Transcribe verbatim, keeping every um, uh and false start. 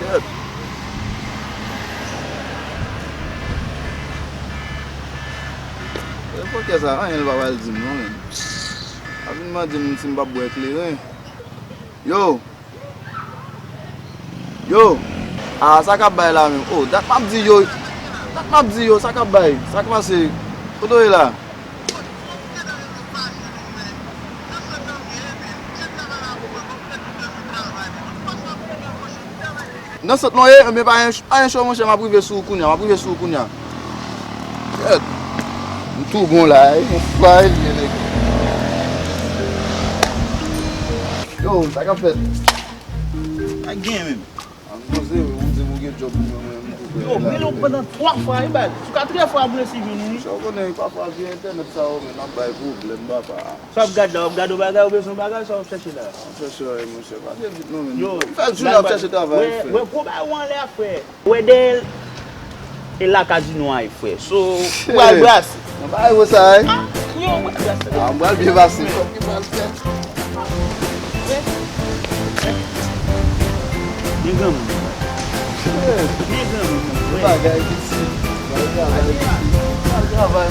Kèt. E pòkè sa, anyen l pa pral di m non, menm. Ap vin mande m si m p ap bwè kleren. Yo! Yo! Ah, sa k ap bay la menm? Oh, dat m ap di yo. Dat m ap di yo, sa k ap bay? Sa k pase? Kote w ye la? Nan sant lan w ye, men pa gen, pa gen cho, monchè, m ap rive sou ou kounye a, m ap rive sou ou kounye a. Kèt. M tou bon la, wi, m fay, vye nèg. Yo, sa k ap fèt? Pa gen menm. An poze, wi, ou di m ou gen djòb pou mwen, mwen, m tou prè. Yo, m rele w pandan twa fwa, wi, baz. Sou katriyèm fwa m resi jwenn ou, wi. Sa w konnen, pafwa, vye entènèt sa yo, men, ap bay pwoblèm, papa. Sa w ap gad la, w ap gade yon bagay, ou bezwen yon bagay, sa w ap chèche la? M ap chèche anyen, monchè. Pa gen vit non, men. Yo, fè jounen ap chèche travay, frè. Wè, wè gwo bagay ou anlè a, frè. Wè dèyè l, e la kazino a ye, frè. So, ou pral brase. Nan bagay ou sa, wi. Ah, yo, ou pral brase. Ah, m pral byen pase. Kòb ki pral fè. Byen granmoun. Byen granmoun. Bagay ki ti. Bagay travay ki ti. Bagay travay.